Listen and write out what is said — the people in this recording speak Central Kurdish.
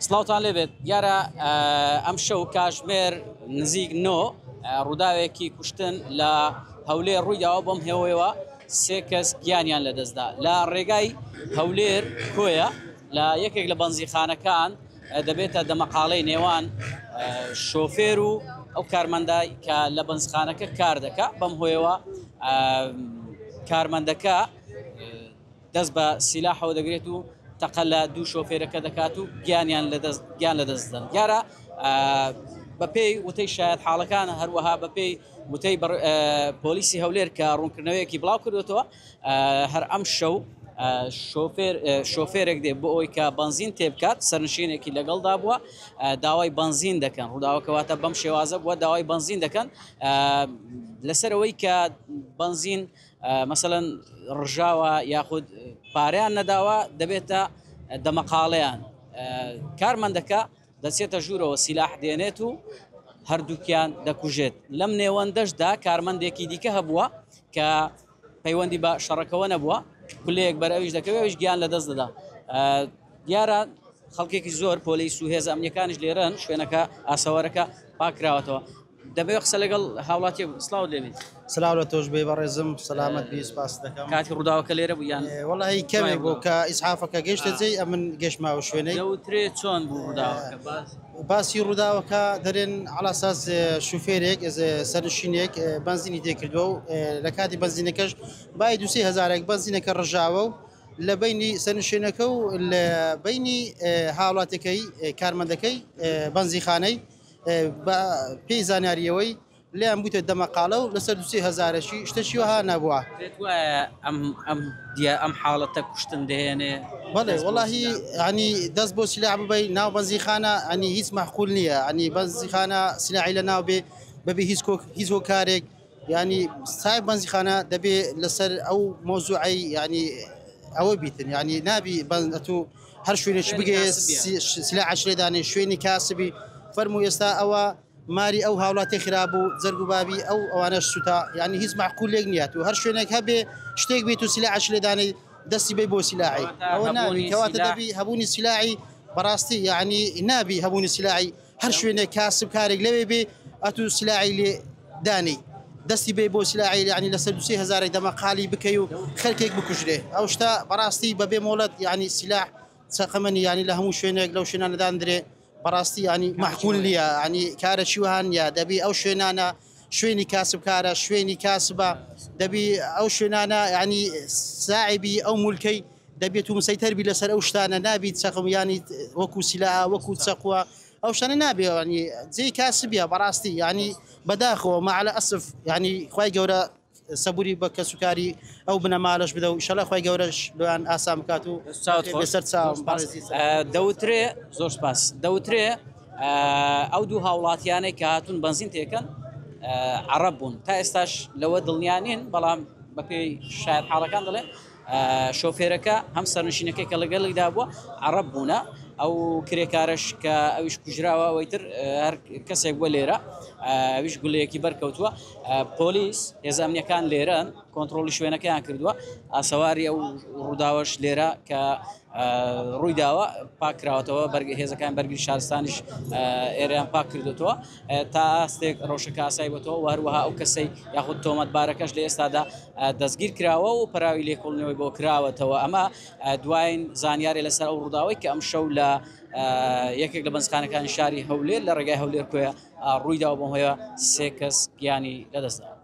سڵاوتان لێبێت دیارە ئەمشەو کاژمێر نزیک نۆ ڕووداوێکی کوشتن لە هەولێر ڕوویداوە بەم هێوەیەوە سێ کەس گیانیان لەدەستدا لە ڕێگای هەولێر کۆیە لە یەکێک لە بەنزیخانەکان دەبێتە دەمەقاڵەی نێوان شۆفێر و ئەو کارمەندە کە لە بەنزخانەکە کار دەکا بەم هۆیەوە کارمەندەکە دەست بە سیلاحەوە دەگرێت و تەقە لە دوو شۆفێرەکە دەکات و گیانیان لەدەست گیان لەدەست دەدەن. دیارە بەپێی وتەی شایەت حاڵەکان هەروەها بەپێی وتەی پۆلیسی هەولێر کە ڕوونکردنەوەیەکی بڵاو کردوێتەوە هەر ئەم شەو شۆفێر شۆفێرێک دێ بۆ ئەوی کە بەنزین تێبکات سەرنشینێکی لەگەڵدا بووە داوای بەنزین دەکەن ڕووداوەکەواتە بەم شێوازە بووە داوای بەنزین دەکەن لەسەرەوەی کە بەنزین مەسەلەن ڕژاوە یاخود پارەیان نەداوە دەبێتە دەمەقاڵەیان کارمەندەکە دەچێتە ژوورەوە سیلاح دێنێت و هەردووکیان دەکوژێت لەم نێوەندەشدا کارمەندێکی دیکە هەبووە کە پەیوەندی بە شەڕەکەوە نەبووە کولەیەک بەر ئەویش دەکەوێت ئەویش گیان لەدەست دەدا دیارە خەڵکێکی زۆر پۆلیس و هێز ئەمنیەکانیش لێرەن شوێنەکە ئاسەوارەکە پاکراوەتەوە دەمەوێت قسە لەگەڵ هاوڵاتیەک بکەم. سڵاوت لێ بێت. سلاو لە تۆش بێ بەڕێزم سەلامەت بی سپاست دەکەم. کاتی ڕووداوەکە لێرە بوو یان وەڵاهی کەمێک بوو کە ئیسعافەکە گەیشتە جێی ئەمن گەشتمە ئەو شوێنەی. دەوترێ چۆن بوو ڕووداوەکە باس. باسی ڕووداوەکە دەرێن عەلاساس شوفێرێک سەرنشینێک بەنزینی تێ کردووە و لە کاتی بەنزینەکەش بای دوو سێ هەزارێک بەنزینەکە ڕژاوە و لە بەینی سەرنشینەکە و لە بەینی هاوڵاتیەکەی کارمەندەکەی بەنزیخانەی بە پێی زانیاریەوەی لێیان بوویتە دەمەقاڵە و لەسەر دوو سێ هەزارەکی شتەکی وەها نەبووە. پێت وایە ئەم ئەم دیە ئەم حاڵەتە کوشتن دەهێنێ؟ بەڵێ وەڵاهی ینی دەست بۆ سیلاح ببەی ناو بەنزیخانە ینی هیچ مەعقول نییە ینی بەنزیخانە سیلاحی لە ناو بێ بەبێ هیچ کۆک هیچ هۆکارێک ینی سایب بەنزیخانە دەبێ لەسەر ئەو مەوزوعەی ینی ئەوە بیتن ینی نابی بەن ئەتوو هەر شوێنێکی بگەیە سلاحش لێدانێ شوێنی کاسبی فەرموو ئێستا ئەوە ماری ئەو هاوڵاتی خراب و جەرگ و بابی ئەو ئەوانەش سوتا یعنی هیچ معقولێک نییە و هەر شوێنێک هەبێ شتێک بێت و سلاحش لێدانێ دەستی بی بۆ سلاحی ئەوە نابی کەواتە دەبی هەبوونی سلاحی بەڕاستی یعنی نابی هەبوونی سلاحی هەر شوێنێک کاسب کارێک لەوێ بێ ئەتوو سلاحی لێ دانێی دەستی بێ بۆ سلاحی یعنی لەسەر دوسێ هەزارێک دەمەقالی بکەی و خەرکێک بکوژرێ ئەو شتە بەڕاستی بەبێ مۆڵەت یعنی سلاح چەقەمەنی یعنی لە هەموو شوێنێک لەو شوێنانە داندرێ بەڕاستی ینی مەعقول نییە ینی کارەکی وەها نییە دەبی ئەو شوێنانە شوێنی کاسبکارە شوێنی کاسبە دەبی ئەو شوێنانە ینی ساعبی ئەو مولکەی دەبێت و مسەیتەر بی لەسەر ئەو شتانە نابی چەقم ینی وەکو سیلا وەکو چەقوە ئەو شتانە نابێ ینی جێی کاسبیە بەڕاستی ینی بەداخەوە مەعلە ئەسف ینی خوای گەورە سەبوری بە کەسوکاری ئەو بنەمالەش بدە و ئیشەڵا خوای گەورەش لۆیان ئاسان بکات و چاوت خۆش بەسەر چاوم بەڕێزی دەوترێ زۆر سپاس دەوترێ ئەو دوو هاوڵاتیانەی کە هاتوون بەنزین تێکەن عەڕەب بوون تا ئێستاش لەوە دڵنیا نین بەڵام بەپێی شایەت حاڵەکان دەڵێن شۆفێرەکە هەم سەرنشینەکەی کە لەگەڵیدا بووە عەڕەب بوونە، ئەو کرێکارەش کە ئەویش کوژراوە ئەوەی تر هەر کەسێک بووە لێرە ئەویش گولەیەکی بەرکەوتووە پۆلیس هێزە ئەمنیەکان لێرەن کۆنتڕۆڵی شوێنەکەیان کردووە ئاسەواری ئەو ڕووداوەش لێرە کە ڕوویداوە پاکراوەتەوە بەرگ هێزەکان بەرگری شارستانیش ئێرەیان پاک کردوتەوە تا ئاستێک ڕەوشەکە ئاسایی بۆتەوە و هەروەها ئەو کەسەی یاخود تۆمەتبارەکەش لە ئێستادا دەستگیر کراوە و پەراوی لێکۆڵینەوەی بۆ کراوەتەوە ئەمە دوایین زانیاری لەسەر ئەو ڕووداوەی کە ئەمشەو لە یەکێک لە بەنزخانەکانی شاری هەولێر لە ڕێگای هەولێر کۆیە ڕوویداوە بەم هۆیە سێ کەس گیانی لەدەستدا.